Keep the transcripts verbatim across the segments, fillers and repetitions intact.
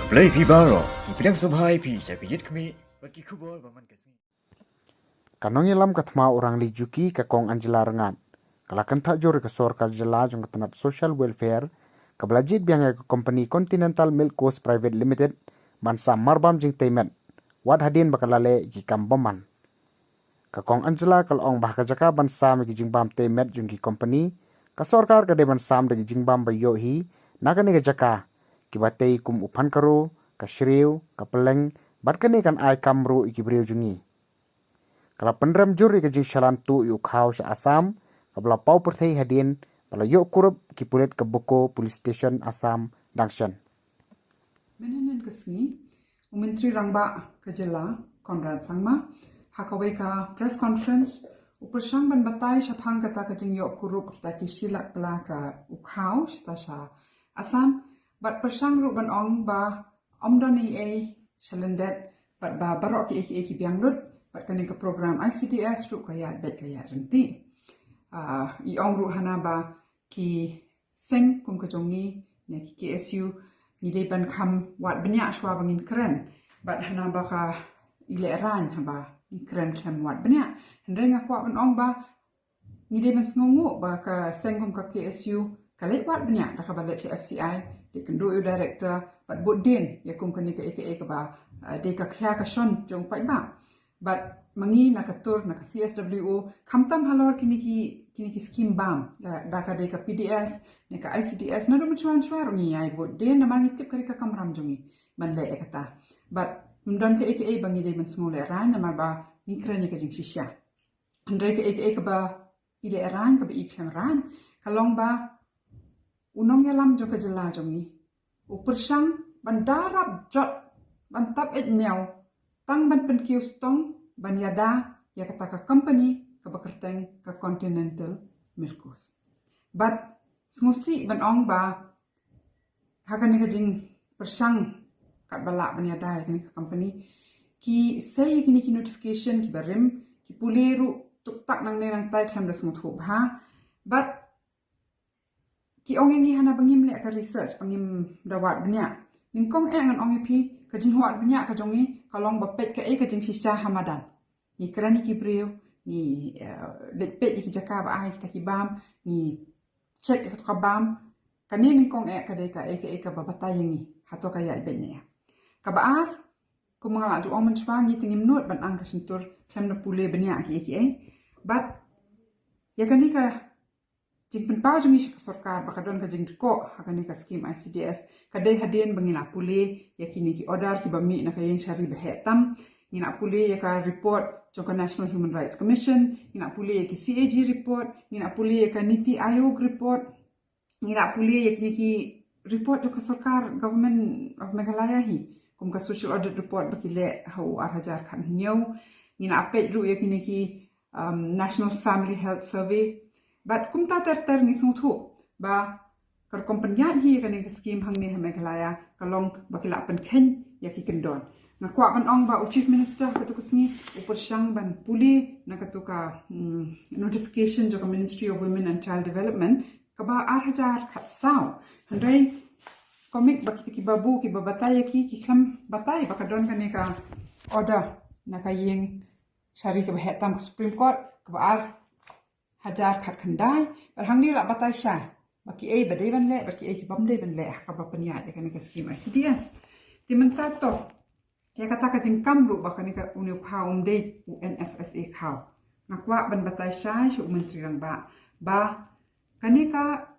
Blei phi baroh, ngi pdiang sngewbha ïa phi sha ka Ïit Khmih bad ki khubor ba man ka sngi. Ka nongïalam ka thma u Rangli Juki, ka Kong Angela Rngat, ka la kynthah jur ïa ka sorkar jylla jong ka tnat Social Welfare, kaba la jied biang ïa ka kompani Continental Milk Coast Private Limited ban sam marbam jingtei met, wat hadien ba ka la leh ïa ki kam bymman. Ka Kong Angela ka la ong ba ha ka jaka ban sam ïa ki jingbam tei met jong ki kompani, ka sorkar ka dei ban sam da ki jingbam ba ïoh hi na kane ka jaka, kiba tei kum u phankaro, ka shriew, ka pylleng, bad kane kan ai kam ruh ïa ki briew jong ngi. Ka la pynrem jur ïa ka jingshalan tuh ïa u khaw sha Assam, kaba la paw pyrthei hadien ba la ïoh kurup ki pulit ka Boko Police Station Assam dang shen. Mynhynnin ka sngi, u Myntri Rangbah ka jylla, Conrad Sangma, ha kawei ka press conference, u pyrshang ban batai shaphang kata ka jingïoh kurup kita ki shi lak pla ka u khaw shata sha Assam, bad pyrshang ruh ban ong ba ym don ei ei sha lyndet, bad ba baroh kiei kiei ki biang lut, bad kane ka program I C D S ruh ka ïaid beit ka ïaid ryntih. Ah, i ong ruh hana ba ki seng kum ka jong ngi, ne ki K S U, ngi dei ban kham wad bniah shuwa ba ngin kren. Bad hana ba ka i lehrain haba ngi kren khlem wad bniah. Hynrei nga kwah ban ong ba ngi dei ban sngewnguh ba ka seng kum ka K S U ka leit wad bniah da kaba leit sha F C I, dei kynduh ïa u director, bad bud dien ïa kum kane kaei kaei kaba, ah, dei ka khia ka shon jong u paidbah. Bad ma ngi na ka tur, na ka C S W O, khamtam halor kine ki, kine ki skim bam, da, da ka dei ka P D S, ne ka I C D S, naduh mynshwa mynshwa ruh ngi ïai bud dien, namar ngi tip ka dei ka kamram jong ngi ban leh ïa kata. Bad ym don kaei kaei ba ngi dei ban sngew lehrain, namar ba ngi kren ïa ka jingshisha. Hynrei kaei kaei kaba i lehrain, kaba i khlem rain, ka long ba u nongïalam jong ka jylla jong ngi u pyrshang ban da rap jot, ban tap eit miaw, tang ban pynkiew stong ban ïada ïa kata ka company kaba kyrteng ka Continental Milk Coast. Bad sngewsih ban ong ba ha kane ka jingpyrshang katba lah ban ïada ïa kane ka company, ki sei ïa kine ki notification kiba rim, ki pule ruh tuktak nangne nangtai khlem da sngewthuh bha. Bad ki ong ïa ngi hana ba ngim leh ka research, ba ngim da wad bniah. Nyngkong eh ngan ong ïa phi, ka jingwad bniah ka jong ngi ka long ba peit kaei ka jingshisha ha madan. Ngi kren ïa ki briew, ngi, eh, leit peit ïa ki jaka ba ai kita ki bam, ngi check ïa kato ka bam. Kane nyngkong eh ka dei kaei kaei kaba batai ïa ngi hato ka ïaid beit ne em. Kaba ar, kum nga la ju ong mynshwa, ngi te ngim nud ban ang ka shyntur khlem da pule bniah kiei kiei. Bad ïa kane ka jingpynpaw jong ngi sha ka sorkar ba ka don ka jingdkoh ha kane ka skim I C D S, ka dei hadien ba ngi la pule ïa kine ki order kiba mih na ka ïing shari ba heh tam. Ngi la pule ïa ka report jong ka National Human Rights Commission, ngi la pule ïa ki C A G report, ngi la pule ïa ka NITI Aayog report, ngi la pule ïa kine ki report jong ka sorkar, Government of Meghalaya hi, kum ka social audit report ba ki leh ha u ar hajar khathynñiew. Ngi la peit ruh ïa kine ki, um, National Family Health Survey. Bad kumta ter ter ngi sngewthuh ba ka rukom pynïaid hi ïa kane ka skim hangne ha Meghalaya ka long ba ki la pynkheiñ ïa ki kyndon. Nga kwah ban ong ba u Chief Minister ha kato ka sngi u pyrshang ban pule na kato ka, mm, notification jong ka Ministry of Women and Child Development kaba ar hajar khatsaw. Hynrei kumne ba kita ki babu kiba batai ïa ki, ki khlem batai ba ka don kane ka order na ka ïing shari kaba heh tam ka Supreme Court kaba ar hajar khatkhyndai, bad hangne la batai shai ba kiei ba dei ban leh, ba kiei ki bym dei ban leh ha kaba pynïaid ïa kane ka skim I C D S. Te mynta to, ïa kata ka jingkam ruh ba kane ka une u khaw um dei u N F S A khaw. Nga kwah ban batai shai sha u Myntri Rangbah ba kane ka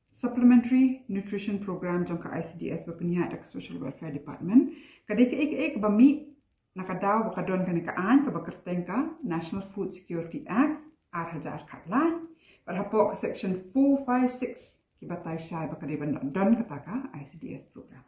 Supplementary Nutrition Program jong ka I C D S ba pynïaid da ka Social Welfare Department ka dei kaei kaei kaba mih na ka daw ba ka don kane ka aiñ kaba kyrteng ka National Food Security Act ar hajar khatlai. Bad hapoh ka section four five six ki batai shai ba ka dei ban don kata ka I C D S program.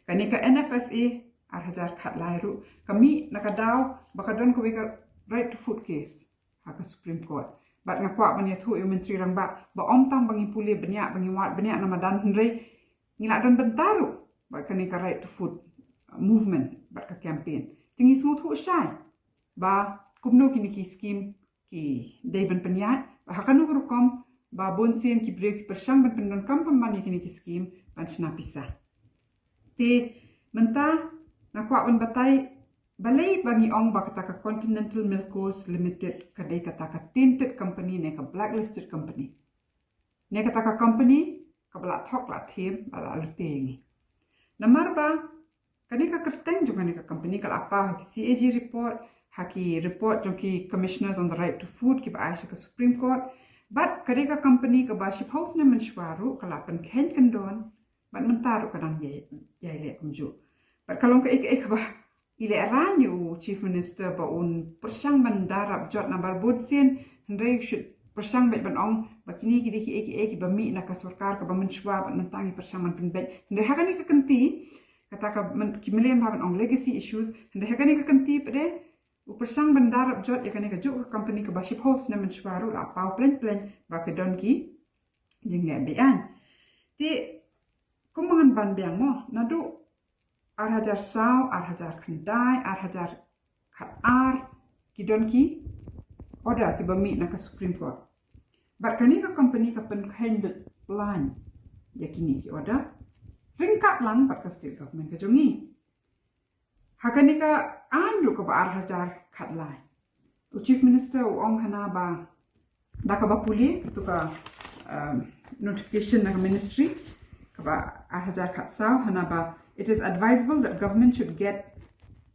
Kane ka N F S A ar hajar khatlai ruh ka mih na ka daw ba ka don kawei ka right to food case ha ka Supreme Court. Bad nga kwah ban ïathuh ïa u Myntri Rangbah ba ym tang ba ngi pule bniah, ba ngi wad bniah na madan, hynrei ngi la don bynta ruh bad kane ka right to food movement bad ka campaign. Te ngi sngewthuh shai ba kumno kine ki skim ki dei ban pynïaid, ba ha kano ka rukom ba bun sien ki briew ki pyrshang ban pyndonkam pynban ïa kine ki skim ban shna pisa. Te Mynta nga kwah ban batai balei ba ngi ong ba kata ka Continental Milk Co Limited ka dei kata ka tainted company ne ka blacklisted company, ne kata ka company kaba la thok la thiem, ba la lute ïa ngi. Namar ba kane ka kyrteng jong kane ka company ka la paw ha ki C A G report, ha ki report jong ki Commissioners on the Right to Food kiba ai sha ka Supreme Court. Bad kane ka company kaba shiphew snem mynshuwa ruh ka la pynkheiñ kyndon, bad mynta ruh ka dang ïai, ïai leh kumjuh. Bad ka long kaei kaei kaba i lehraiñ ïa u Chief Minister ba un pyrshang ban da rap jot namar bun sien, hynrei u shu pyrshang beit ban ong ba kine ki dei kiei kiei kiba mih na ka sorkar kaba mynshuwa, bad mynta ngi pyrshang ban pynbeit. Hynrei ha kane ka kynti, kata ka myn-, ki mlien bha ban ong legacy issues, hynrei ha kane ka kynti pat de u pyrshang ban da rap jot ïa kane kajuh ka company kaba shiphew snem mynshuwa ruh la paw plein plein ba ka don ki jingleh be-aiñ. Te kumba ngan ban biang mo, naduh ar hajar saw, ar hajar khyndai, ar hajar khatar, ki don ki order kiba mih na ka Supreme Court. Bad kane ka company ka pynkheiñ lut plan ïa kine ki order ryngkat lang bad ka state government ka jong ngi. Ha kane ka aiñ ruh kaba ar hajar khatlai, u Chief Minister u ong hana ba da kaba pule tu ka, um, notification na ka ministry kaba ar hajar khatsaw, hana ba it is advisable that government should get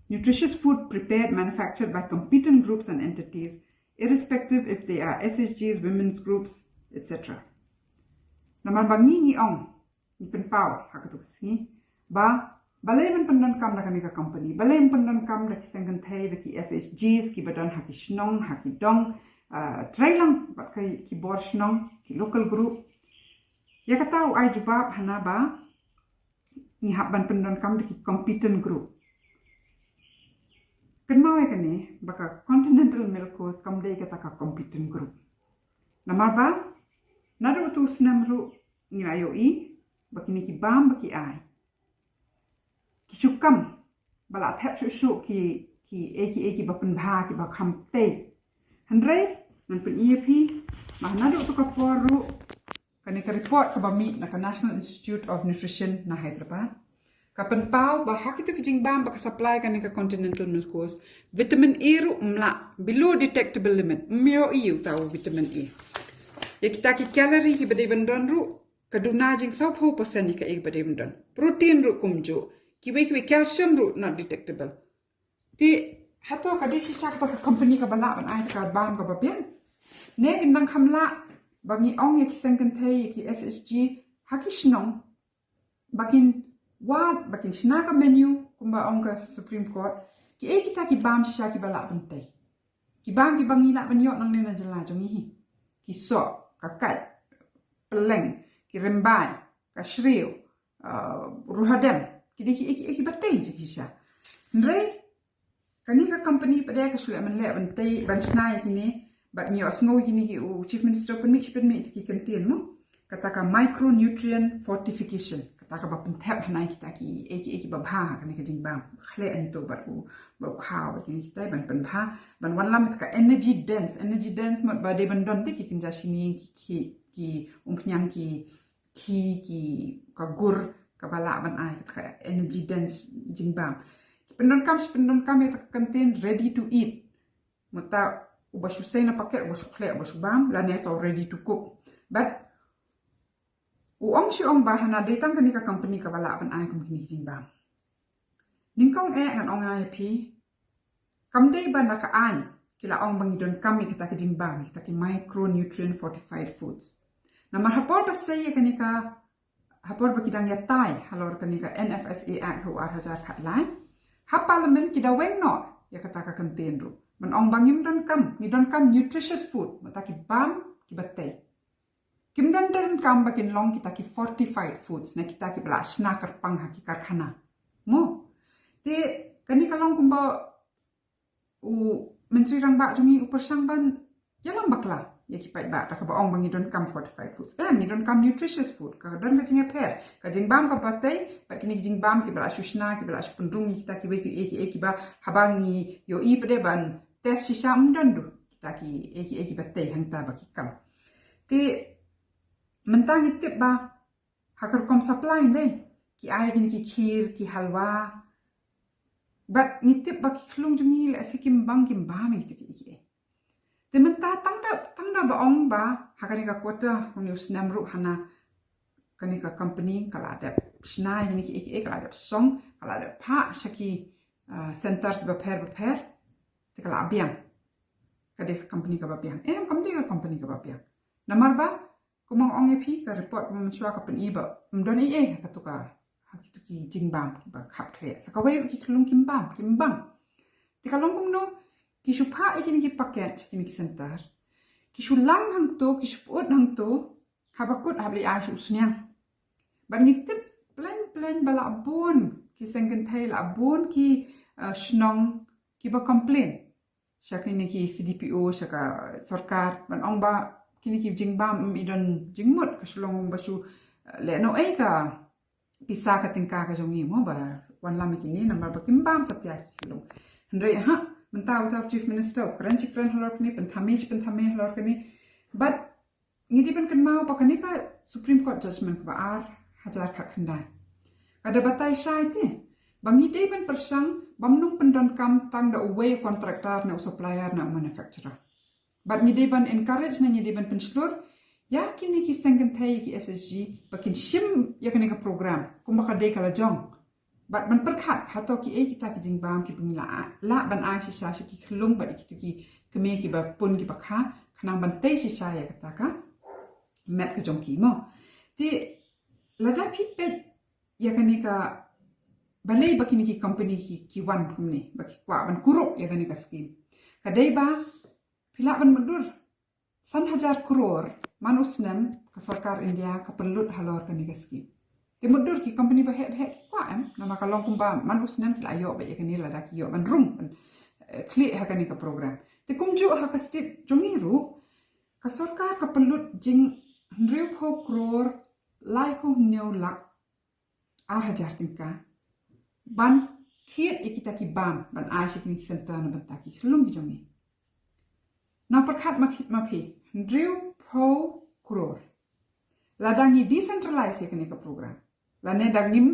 nutritious food prepared, manufactured by competent groups and entities, irrespective if they are S H Gs, women's groups, et cetera. Namar ba ngi ngi ong, ngi pynpaw ha katu ka sngi ba balei ban pyndonkam da kane ka company, balei ban pyndonkam da ki seng kynthei, da ki S H Gs kiba don ha ki shnong, ha ki dong, ah, treilang bad ki, ki bor shnong, ki local group. Ïa kata u ai jubab hana ba ngi hap ban pyndonkam da ki competent group. Kynmaw ïa kane ba ka Continental Milk Co kam dei kata ka competent group. Namar ba naduh utu u snem ruh ngi la ïohi ba kine ki bam ba ki ai, ki shu kam ba la thep shuh shuh ki, kiei kiei kiba pynbha, kiba kham tei. Hynrei ngan pyni ïa phi ba naduh tu ka por ruh, kane ka report kaba mih na ka National Institute of Nutrition na Hyderabad ka pynpaw ba ha kitu ki jingbam ba ka supply kane ka Continental Milk Co, vitamin A ruh mlah below detectable limit, ym ïohi uta u vitamin A. Ïa kita ki calorie kiba dei ban don ruh ka duna jingsawphew percent ïa kaei ba dei ban don. Protein ruh kumjuh. Kiwei kiwei, calcium ruh not detectable. Te hato ka dei shisha kata ka company kaba lah ban ai ka bam kaba biang? Ne kin dang kham lah ba ngi ong ïa ki seng kynthei, ïa ki S H G ha ki shnong ba kin wad, ba kin shna ka menu kumba ong ka Supreme Court, kiei kita ki bam shisha kiba lah ban tei? Ki bam kiba ngi lah ban ïoh nangne na jylla jong ngi hi, ki soh, ka kait, pylleng, ki rymbai, ka shriew, uh, ruh hadem, ki dei kiei kiei kiba tei shisha. Hynrei kane ka company pat de ka shu leh mynleh ban tei, ban shna ïa kine, bad ngi ïohsngew ïa kine ki, u Chief Minister u pynmih shi pynmih ïa ki kyntien, mo, kata ka micronutrient fortification, kata kaba pynthep hana ïa kita kiei kiei kiba bha ha kane ka jingbam, khleh hangto bad u, bad u khaw bad kine kita, ban pynbha, ban wallam ïa ka energy dense, energy dense mut ba dei ban don de ki kynja shini, ki, ki, ki umphniang, ki, ki, ki, ka gur kaba lah ban ai kata ka energy dense jingbam. Ki pyndonkam shi pyndonkam ïa kata ka kyntien ready to eat. Mut uta uba shu sei na paket, uba shu khleh, uba shu bam, lane uta u ready to cook. Bad u ong shi ong ba hana dei tang kane ka company kaba lah ban ai kum kine ki jingbam. Nyngkong eh ngan ong ïa phi, kam dei ba na ka aiñ ki la ong ba ngi donkam ïa kita ki jingbam, ïa kita ki micronutrient fortified foods. Namar ha por ba sei ïa kane ka, ha por ba ki dang ïatai halor kane ka N F S A Act ha u ar hajar khatlai, ha Parliament ki da weng noh ïa kata ka kyntien ruh ban ong ba ngim donkam, ngi donkam nutritious food, mut kita ki bam kiba tei. Kim don donkam ba kin long kita ki fortified foods, ne kita kiba la shna kyrpang ha ki karkhana, mo. Te kane ka long kumba u Myntri Rangbah jong ngi u pyrshang ban ïalam bakla ïa ki paidbah da kaba ong ba ngi donkam fortified foods. Em, ngi donkam nutritious food, ka don ka jingïapher. Ka jingbam kaba tei bad kine ki jingbam kiba la shu shna, kiba la shu pynrung ïa kita kiwei kiei kiei kiba haba ngi ïohi pat de ban test shisha ym don duh kita kiei kiei kiba tei hangta ba ki kam. Te mynta ngi tip ba ha ka rukom supply dei, ki ai kine ki kheer, ki halwa. Bad ngi tip ba ki khyllung jong ngi lehse kim bang, kim bam ïa kito kiei kiei. Te mynta tang da, tang da ba ong ba ha kane ka quarter, une u snem ruh hana kane ka company ka la dep shna ïa kine kiei kiei, ka la dep song, ka la dep phah sha ki, ah, center kiba pher ba pher. Te ka la biang. Ka dei ka company kaba biang. Em, kam dei ka company kaba biang. Namar ba kumba nga ong ïa phi, ka report kumba mynshuwa ka pyni ba ym don ei ei ha kato ka, ha kito ki jingbam kiba khapkhleh. Sa kawei ruh ki khyllung kim bam, kim bang. Te ka long kumno, ki shu phah ïa kine ki packet, kine ki center. Ki shu lang hangto, ki shu pyut hangto, haba kut hap leit ai sha u sniang. Bad ngi tip pleng pleng ba la bun ki seng kynthei, la bun ki, eh, shnong kiba complain sha kine ki C D P O, sha ka sorkar, ban ong ba kine ki jingbam ym i don jingmut, ka shu long ba shu, eh, leh noh ei ka pisa ka tyngka ka jong ngi mo ba wanlam ïa kine, namar ba kim bam satia ki khyllung. Hynrei ha mynta uta u Chief Minister u kren shi kren halor kane, pynthame shi pynthame halor kane. Bad ngi dei ban kynmaw ba kane ka Supreme Court judgment kaba ar hajar khatkhyndai ka da batai shai te ba ngi dei ban pyrshang bym nang pyndonkam tang da uwei u contractor ne u supplier ne u manufacturer. Bad ngi dei ban encourage ne ngi dei ban pynshlur ïa kine ki seng kynthei, ki S H G, ba kin shim ïa kane ka program kumba ka dei ka la jong. Bad ban pyrkhat hato kiei kita ki jingbam kiba ngi lah, lah ban ai shisha sha ki khyllung bad kito ki kmie kiba pun kiba kha, khnang ban tei shisha ïa kata ka met ka jong ki mo. Te lada phi peit ïa kane ka, balei ba kine ki company ki, ki wan kumne, ba ki kwah ban kurup ïa kane ka skim. Ka dei ba phi lah ban mutdur san hajar klur man u snem ka sorkar India ka pynlut halor kane ka skim. Te mutdur ki company ba heh ba heh ki kwah em, namar ka long kumba man u snem ki la ïoh beit ïa kane lada ki ïoh ban rung, ban, eh, khlieh ha kane ka program. Te kumjuh ha ka state jong ngi ruh ka sorkar ka pynlut jing hynriewphew klur laiphew hynñiew lak ar hajar tyngka ban thied ïa kita ki bam ban ai sha kine ki center na bynta ki khyllung ki jong ngi. Na pyrkhat ma phi, ma phi, hynriewphew klur. Lada ngi decentralize ïa kane ka program, lane da ngim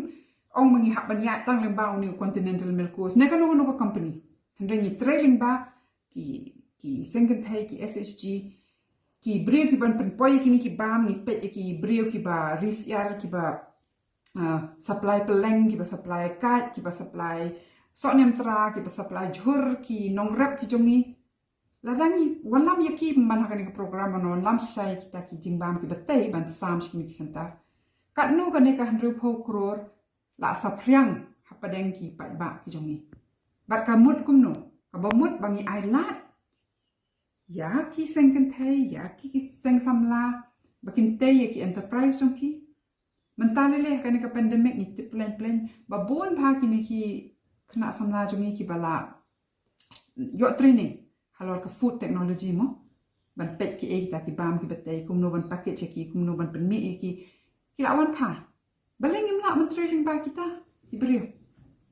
ong ma ngi hap ban ïaid tang lyngba une u Continental Milk Coast ne kano kano ka company, hynrei ngi trei lyngba ki, ki seng kynthei, ki S H G, ki briew kiban pynpoi ïa kine ki bam, ngi peit ïa ki briew kiba ri syiar, kiba, ah, supply pylleng, kiba supply kait, kiba supply sohniamtra, kiba supply jhur, ki nongrep ki jong ngi. Lada ngi wanlam ïa ki man ha kane ka program, ban wanlam shisha ïa kita ki jingbam kiba tei ban sam sha kine ki center, katno kane ka hynriewphew klur la saphriang hapdeng ki paidbah ki jong ngi. Bad ka mut kumno? Kaba mut ba ngi ai lad ïa ki seng kynthei, ïa ki, ki seng samla, ba kin tei ïa ki enterprise jong ki. Mynta lei lei ha kane ka pandemic ngi tip pleng pleng ba bun bha kine ki khynnah samla jong ngi kiba la ïoh training halor ka food technology mo, ban peit kiei kita ki bam kiba tei, kumno ban package ïa ki, kumno ban pynmih ïa ki, ki la wan phai. Balei ngim lah ban trei lyngba kita ki briew?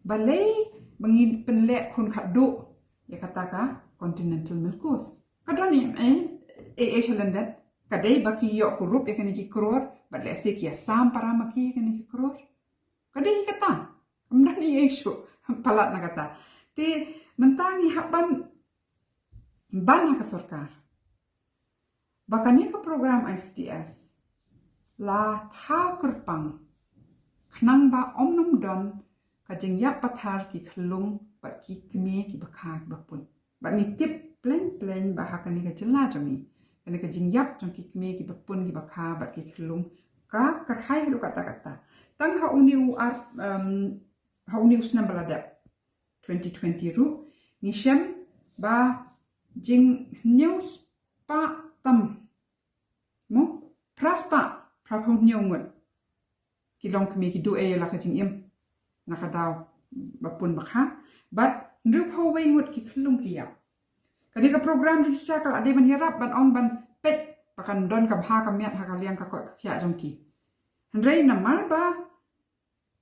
Balei ba ngi pynleh khun khatduh ïa kata ka Continental Milk Coast? Ka don ei ei, ei ei shalyndet? Ka dei ba ki ïoh kurup ïa kane ki klur bad lehse ki ïasam para ma ki ïa kane ki klur? Ka dei kata? Kam don ei ei shuh palat na kata. Te mynta ngi hap ban ban ha ka sorkar ba kane ka program I C D S la thaw kyrpang khnang ba ym nym don ka jingïap pathar ki khyllung bad ki kmie kiba kha kiba pun. Bad ngi tip pleng pleng ba ha kane ka jylla jong ngi, kane ka jingïap jong ki kmie kiba pun kiba kha bad ki khyllung ka kyrhai haduh katta katta. Tang ha une u ar, em, ha une u snem ba la dep, twenty twenty ruh, ngi shem ba jinghynñiew spah tam, mo, phra spah phraphew hynñiew ngut ki long kmie ki duh-ei ïa la ka jingim na ka daw ba pun ba kha, bad hynriewphew wei ngut ki khyllung ki ïap. Kane ka program jingshisha ka la dei ban ïarap ban ong, ban peit ba kan don ka bha ka miat ha ka liang ka koit ka khiah jong ki. Hynrei namar ba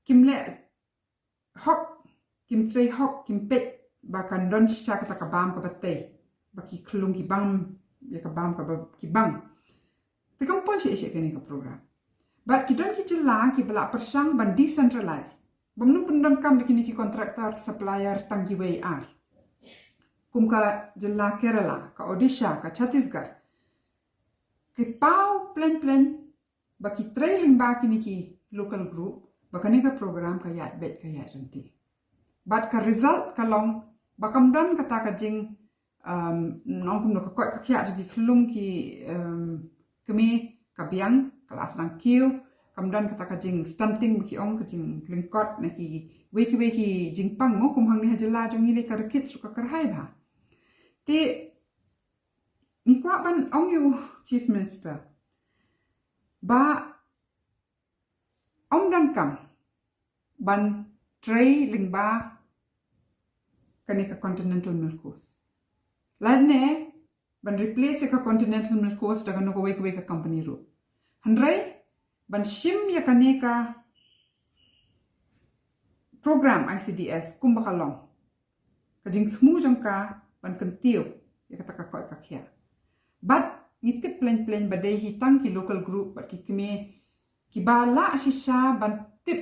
kim leh hok, kim trei hok, kim peit ba kan don shisha kata ka bam kaba tei, ba ki khyllung ki bam ïa ka bam kaba ki bang, te kam poi shisha kane ka program. Bad ki don ki jylla kiba la pyrshang ban decentralize, bym nang pyndonkam da kine ki contractor, supplier tang kiwei ar. Kum ka jylla Kerala, ka Odisha, ka Chhattisgarh, ki paw plein plein ba ki trei lyngba kine ki local group ba kane ka program ka ïaid beit, ka ïaid ryntih. Bad ka result ka long ba kam don kata ka jing, um, nong kumno, ka koit ka khiah jong ki khyllung ki, um, kmie ka biang, ka la sdang kiew. Kam don kata ka jing stunting ba ki ong, ka jinglyngkot na kiwei kiwei ki jingpang mo, kum hangne ha jylla jong ngi lei ka rkit ruh ka kyrhai bha. Te ngi kwah ban ong ïa u Chief Minister ba ym donkam ban trei lyngba kane ka Continental Milk Coast, lane ban replace ïa ka Continental Milk Coast da kano kawei kawei ka company ruh. Hynrei ban shim ïa kane ka program I C D S kumba ka long, ka jingthmu jong ka ban kyntiew ïa kata ka koit ka khiah. Bad ngi tip plein plein ba dei hi tang ki local group bad ki kmie kiba lah shisha ban tip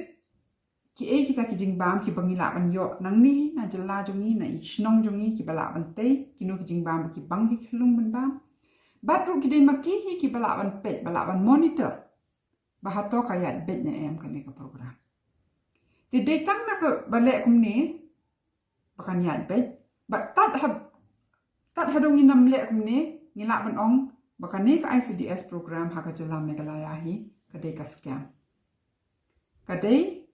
kiei kita ki jingbam kiba ngi lah ban ïoh nangne na jylla jong ngi, na i shnong jong ngi, kiba lah ban tei kino ki jingbam ba ki bang ki khyllung ban bam. Bad ruh ki dei ma ki hi kiba lah ban peit, ba lah ban monitor ba hato ka ïaid beit ne em kane ka program. Te dei tang na kaba leh kumne ba kan ïaid beit. Bad tad ha, tad haduh ngin ym leh kumne, ngi lah ban ong ba kane ka I C D S program ha ka jylla Meghalaya hi ka dei ka scam. Ka dei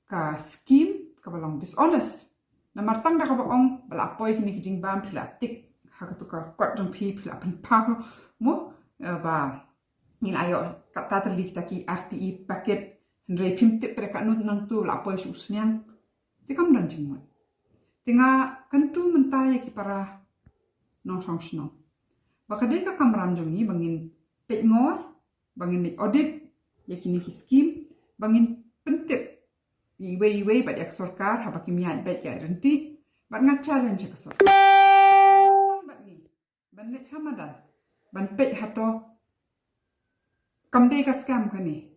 ka scheme kaba long dishonest. Namar tang da kaba ong ba la poi kine ki jingbam, phi la tik ha katu ka kot jong phi, phi la pynpaw mo, eh, ba ngi la ïoh kata tylli kita ki R T E packet, hynrei phim tip pat katno nangtu la poi sha u sniang. Te kam don jingmut. Te nga kyntu mynta ïa ki para nongshong shnong ba ka dei ka kamram jong ngi ba ngin peit ngor, ba ngin leit audit ïa kine ki scheme, ba ngin pyntip iwei iwei bad ïa ka sorkar haba kim ïaid beit, ïaid ryntih. Bad nga challenge ïa ka sorkar bad ngi ban leit sha madan ban peit hato kam dei ka scam kane,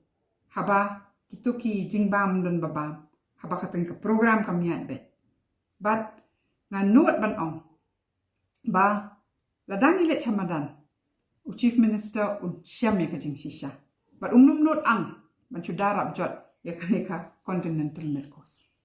haba kito ki jingbam don ba bam, haba kata ka program kam ïaid beit. Bad nga nud ban ong ba lada ngi leit sha madan, u Chief Minister un shem ïa ka jingshisha. Bad um nym nud ang ban shu da rap jot ïa kane ka Continental Milk Coast.